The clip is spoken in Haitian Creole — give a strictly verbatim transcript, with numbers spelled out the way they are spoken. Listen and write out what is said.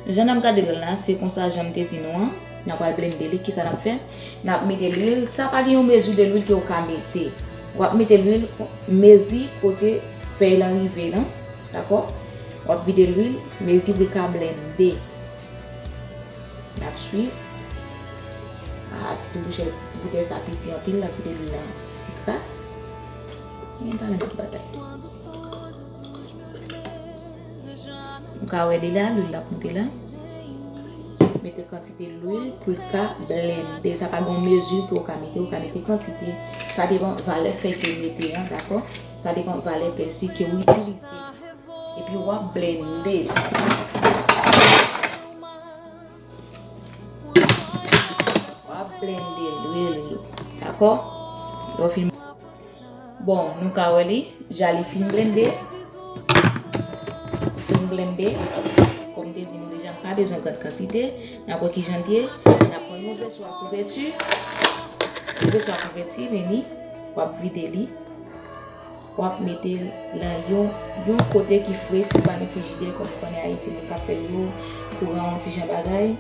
Jan n ap gade l la, se konsa jan m te di nou an. N ap pral blende li, kisa n ap fè? N ap mete lwil. Sa pa gen yon mezi de lwil ke w ka mete. W ap mete lwil mezi kote fèy lan rive lan. Dakò? W ap vide lwil, mezi pou l ka blende. N ap swiv. Ah, ti toubouchè, ti toubouchè sa piti anpil, l ap vide lwil lan ti kras. Gen talan tout bagay. Ou ka wè li la, lwil l ap moute la. Mete kantite lwil pou l ka blende. Sa pa gen yon mezi ke w ka mete, ou ka mete kantite. Sa depann valè fèy ke w mete an, dakò? Sa depann valè pèsi ke w itilize. Epi w ap blende. W ap blende lwil yo. Dakò? Lè w fin Bon, nou ka wè li, ja li fin blende. Fin blende. Kòm m te di nou deja, m pa bezwen grann kantite. N ap wè kijan l ye. N ap pran yon veswa kouvèti. Yon veswa kouvèti, men li, w ap vide li. W ap mete l nan yon, yon kote ki fre, si w pa gen frijidè, kòm ou konnen Ayiti, moun k ap fè l yo, kouran yon ti jan bagay.